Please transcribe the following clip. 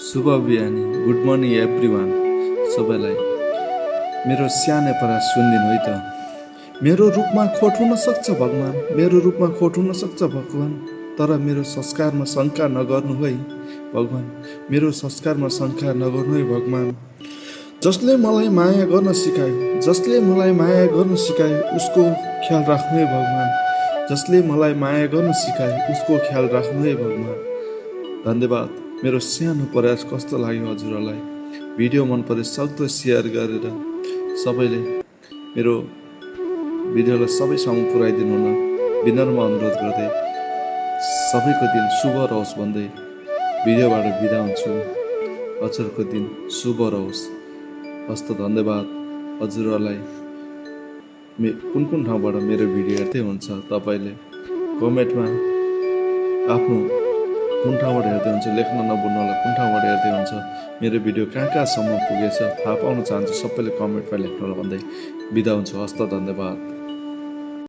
शुभ बिहानी good morning everyone सबैलाई मेरो सानो प्रयास सुनिदिनु है त। मेरो रूपमा खोट हुन सक्छ भगवान, मेरो रूपमा खोट हुन सक्छ भगवान, तर मेरो संस्कारमा शङ्का नगर्नु है भगवान, मेरो संस्कारमा शङ्का नगर्नु है भगवान। जसले मलाई माया गर्न सिकायो, जसले मलाई माया गर्न सिकायो उसको ख्याल राख्नु है भगवान, जसले मलाई माया गर्न सिकायो उसको ख्याल राख्नु है भगवान। धन्यवाद। मेरो सानो प्रयास कस्तो लाग्यो हजुरहरूलाई? भिडियो मन परे सक्दो सेयर गरेर सबैले मेरो भिडियोलाई सबैसम्म पुर्याइदिनु हुन विनम्र अनुरोध गर्दै सबैको दिन शुभ रहोस् भन्दै भिडियोबाट बिदा हुन्छु। हजुरको दिन शुभ रहोस्। हस्त धन्यवाद। हजुरहरूलाई कुन कुन ठाउँबाट मेरो भिडियो हेर्दै हुन्छ तपाईँले कमेन्टमा आफ्नो कुन ठाउँबाट हेर्दै हुन्छ लेख्न नभुल्नु होला। कुन ठाउँबाट हेर्दै हुन्छ, मेरो भिडियो कहाँ कहाँसम्म पुगेछ थाहा पाउन चाहन्छु, सबैले कमेन्टमा लेख्नु होला भन्दै बिदा हुन्छु। हस्त धन्यवाद।